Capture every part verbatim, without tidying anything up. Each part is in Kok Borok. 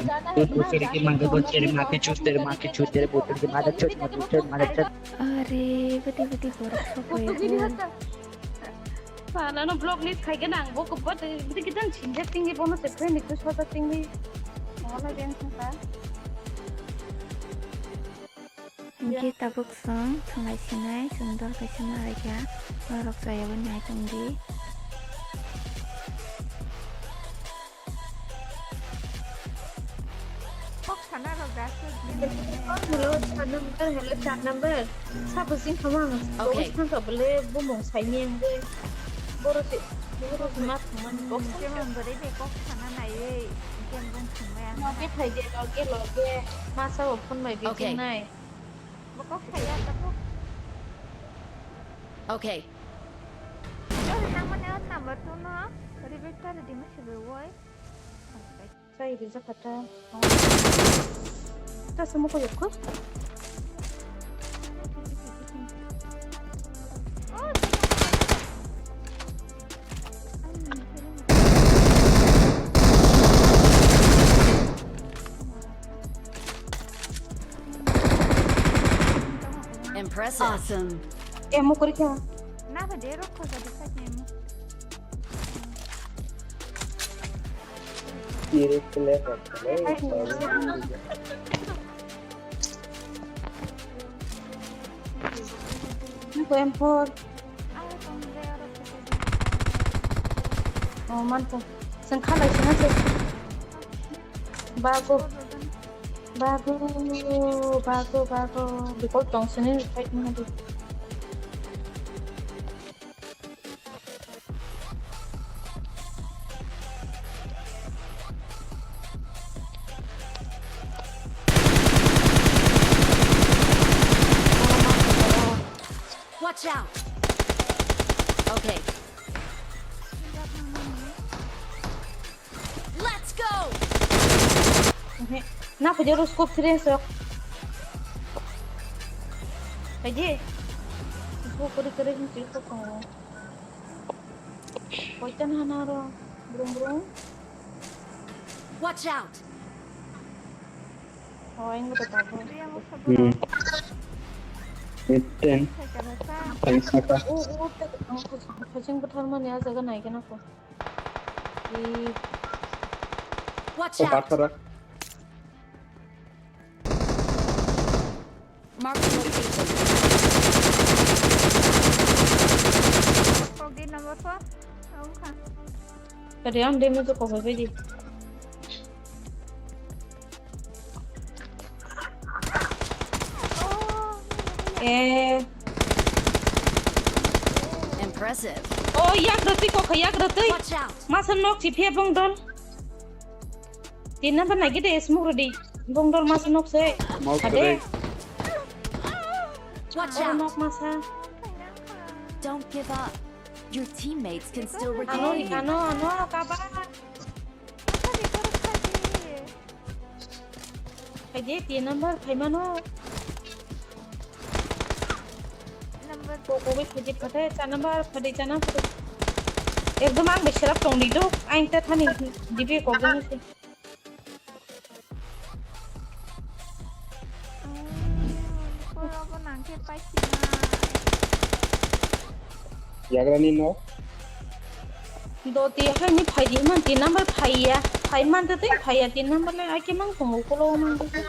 दूध पूछ तेरे की माँ के, दूध तेरे माँ के, चूत तेरे माँ के, चूत तेरे बोतल की माँ के, चूत, चूत, चूत, माँ के, चूत। Are, bati bati borok sokoyo. Sana no vlog ni khai ke nang bo ko bati bati kitan chinja tinggi bono se kre ni ko sota tinggi. Wala den sa. Hingke tabuk chwng thwnglai sinai, chwng dol kaisa ma laikha, norok chayaboni hai tongdi. Kok sana rok da se. Hello, char number, hello, char number. Sabo sing khamang. Okay. Bwskango bole bumung saini ang de. Boro se, boro se ma thumani kok. Kemon bwrwi de kok sana naiwi, kemon thumai ang. Loge phai de, loge, loge. Masa bo phone bai Okay. Bijing nai. Bo kok saya tabuk. Okay. Ori nangmani o number two no. Revive ta redi ma sibi woi. Sai rijak kha ta. Ta samo ko yok ko. Impressive. Awesome. Emo kori kha. Na ba de rok ko ga de kha emo. Niko M four. Oh, manto. Sengkhalai sina se. Bago. Bago, bago, bago. Bikol tong sini fight mana di. Watch out. Okay. Let's go. Ohe. Na pwdiro scope three sok. Phaidi. Scope kori kori hin sik kok tongo. Koitan hana ro. Brum brum. Watch out. Oh, ang kata tabo. Hmm. Iten. Paling saka. Oh, oh, khaching bwthar mani ah jaga nai khe nako. Watch out! Mark the location. Kok di number four. Kari ang damage ko hobe di. Eh. Impressive. Oh, yak rwtwi kokha, yak rwtwi. Watch out. Masa nok si phiya bongdol. Tin number nai gede smoke rwdi. Bongdol masa nok se. Smoke ade. Watch out. Nok masa. Don't give up. Your teammates can still recall you. Ano, ano, ano, kaba. Phaidi, tin number phaimano. Number. Kok kok bai phaidi phatai, char number phaidi, char number phaidi. Ekdom ang bai serap tongdi do, ang ta thani dibi kok dong se. Yagrani no. Doti hai ni phaidi man tin number phaiya. Phai man te tei phaiya tin number le ake mang tongo kolo mang te.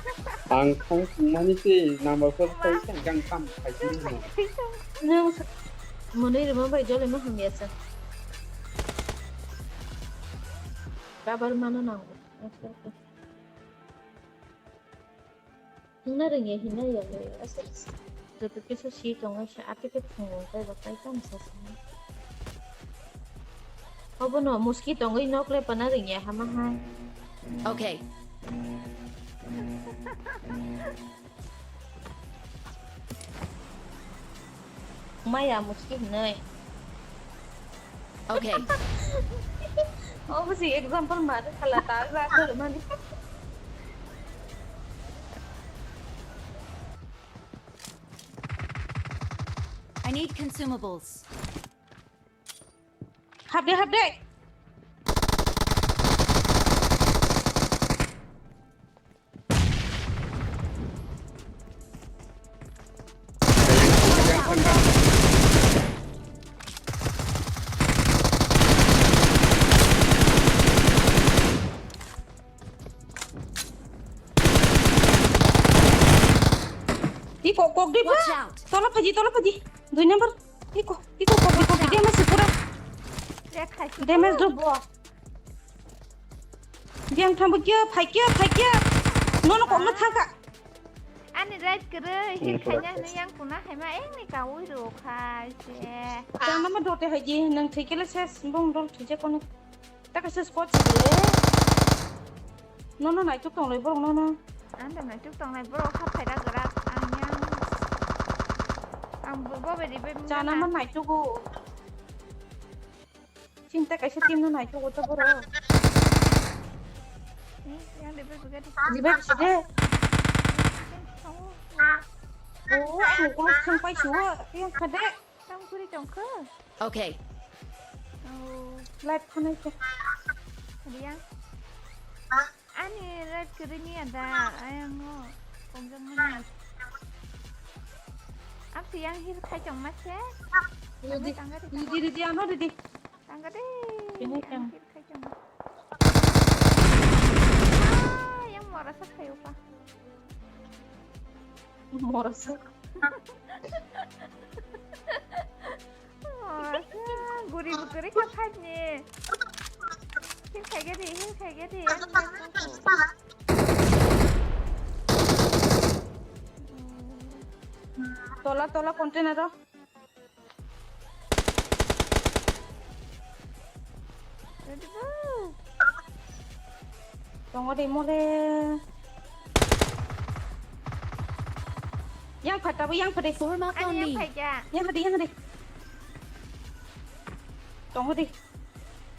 Ang thang mani se number four phai tang gang tam phai ni no. Nang sa-, monoi rima bai jole ma hamya sa. Kabar mano nango. Hwnna rwngya hinna yokle aswk joto kisa si tongo se atwkhe phungo tei bo kai tamo sa sini. Obono muski tongwi nok le pana rwngya hama hai. Okay. Maya muski hinwi. Okay. Obo si example mari khala ta ja khala mani. I need consumables. Habde, habde. Kok, kok di ba? Watch out! Tola phaji, tola phaji. Dui number. Iko, iko kok di, kok di. Damage pura. Rek khai su. Damage do bo. Diang thambo kya, phai kya, phai kya. Nono kok no thangka. Ani right kwrwi, hil khaina hwnwi yang kuna haima engni kaui rw khai se. Tang nama dote haji, nang thikele ses, bong dol thije kono. Ta kaisa squad si le. Nono naituk tonglai borok nono. Ang da naituk tonglai borok ha phaira grak ang yang. Ang bo bo beri be. Chana man naituk o. Chinta kaisa team no naituk o to borok. Ni yang de be gari. Jibai bisi de. Oh, ang ulo thang pai suwa, yang khade. Tam kuri tongkho. Okay. Oh. Live thanai khe. Riya. Ani live kwrwi ni ada, ayang no. Kongjang mana. Am si yang hil khai tong ma se. Ready, tangga de, ready, ready, ano ready. Tangga de. Ini yang kan. Hil khai tong. Ah, yang mora sa khai upa. Morasa. Morasa, guri bukuri ka phaini. Hil khaigadi, hil khaigadi. Tola, tola container o. Tongo de mole. Yang phata bo, yang phata. Form up on me. Yang phata, yang phata. Tongo de.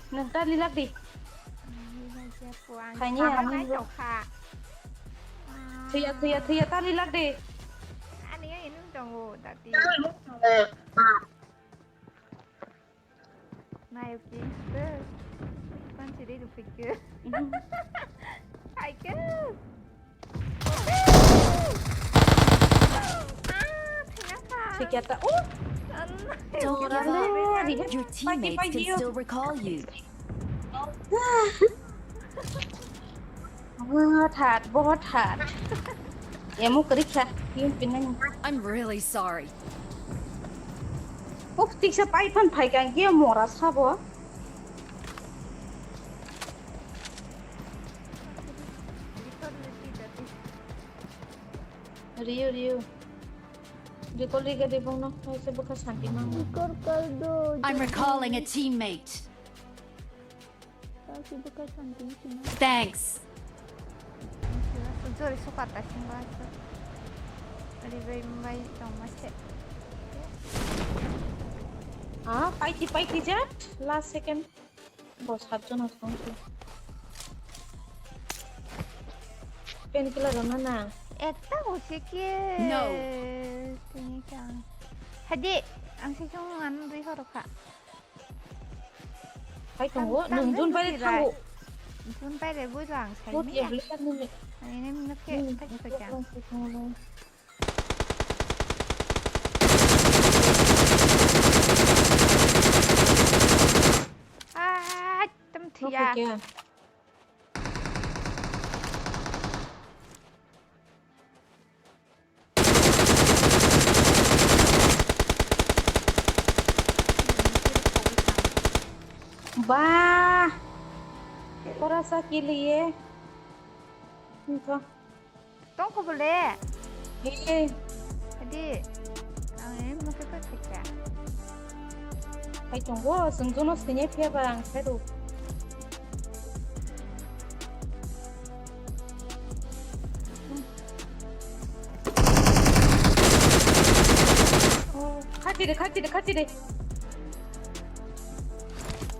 Nang ta lilak de. Khaini ani. Thuya, thuya, thuya, ta lilak de. Ani yang ini tongo, tadi. Nayo ki, bus. Pan siri rupik ke. Hai ke. Ah, thengaka. Thengaka. Oh. An. Don't give up. Your teammates can still recall you. Bohot hard, bohot hard. Emo kwrwi kha, team pinani. I'm really sorry. Uf, tiksa pai phan phai kang khe mora sabo. Rio, Rio. Recall riga de bono, ese bukha santi mang. Recall kar do. I'm recalling a teammate. Thanks. Jori suka ta sing ba. Revive mai tong ma se. Ah, paiti, paiti jat. Last second. Bo sat jon asong se. Painkiller rwna nang. Ekta hose ke. No. Tini kang. Hadi, ang se chong anu dui horo kha. Hai tongo, nwng jun bai thango. Jun bai re bui lang sai ni. Ani nem nok ke tak ko jang. Ah, tam thiya. Bah, kora sa kiliye. Tongkho bole. He. Adi. Ang em masa ka khacha. Hai tongo, sungjuno sini phe ba ang kharu. Khachire, khachire, khachire.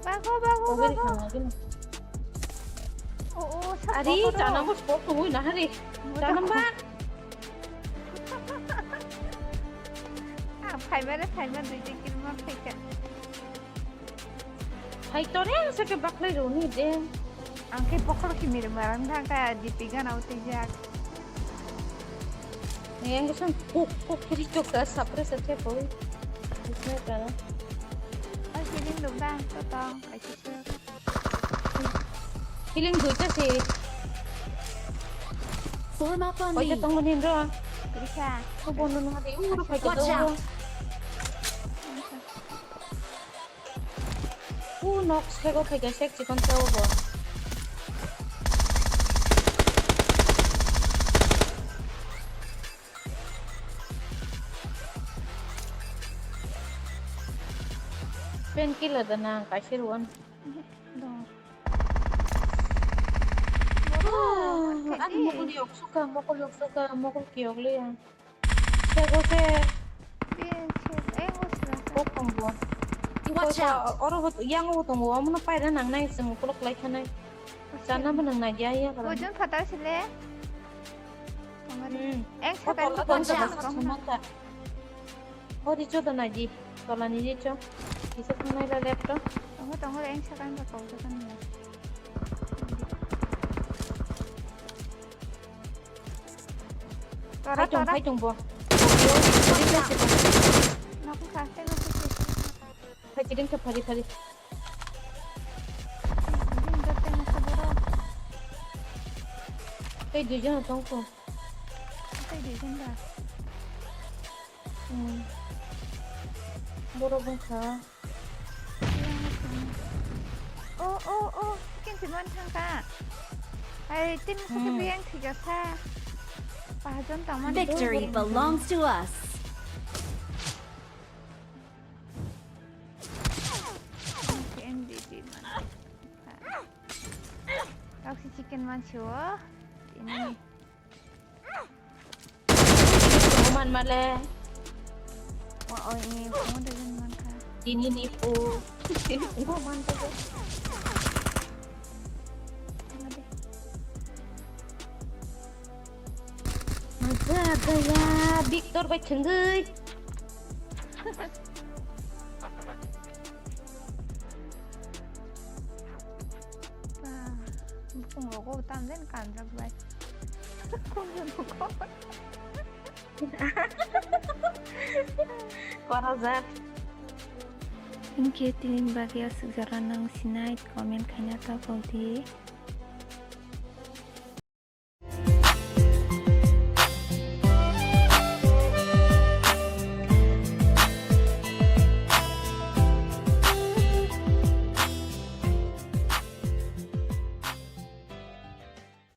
Bago, bago, bago. Oh, oh, sa. Ari, chana mo spot tu na hari. Chana ba. Ah, phaimare, phaima dui tin kill ma phaikha. Hai tore ang sake baklai roni de. Ang khe pokhol khimir marang thangkha D P gana utijak. Yang kesang kuk kuk kiri chok ta sapre satya koi. Isme kana. Ai kiring dum da to to. Ai kiring. Healing duita se. Form up on me. Oita tongmani ro. Rikha. Ko bono nang de, uro phai ka. Watch out. U nok sego phai ka, sek chikon sa bo. Painkiller da nang kaisa rwan. Dong. Ani mokol yok suka, mokol yok suka, mokol kiyok le ya. Sego se. Kok tong bo. Watch out. Oro bo, yang bo tong bo. Amono paira nang nai, chwng kolok lai khanai. Chana bo nang nai ya ya. Ojon phatar sile. Tongari. Hmm. Eng sakani. Watch out. Hori chodo naidi, tolani di cho. Kisa thangnaila left o. Tongo, tongo, eng sakani ba kok jagan ni. Tora, tora. Phaitung, phaitung bo. Nokha, tei nokha. Phai chiding khe phari phari. Din do tei nokha boro. Tei duijon tongkho. Tei duijon da. Hmm. Borok wngkha. Oh, oh, oh, chicken si man thangka. Ai, team sa ke biyang thika sa. Pahajon tangmani. Victory belongs to us. M D P man. Toxic chicken man siwo. Ini. Tongo man male. Wa, oi, ini, tongo dozen man kha. Ini ni po. Ini po man dozen. Tongo de. Maza gaya, Victor bai thwngwi. Ba, bukung rogo tamjani kanjak bai. Kunju nugo. Korojak. Hinkhe tini bagwi aswk jora nang sinai comment khaina ta kok di.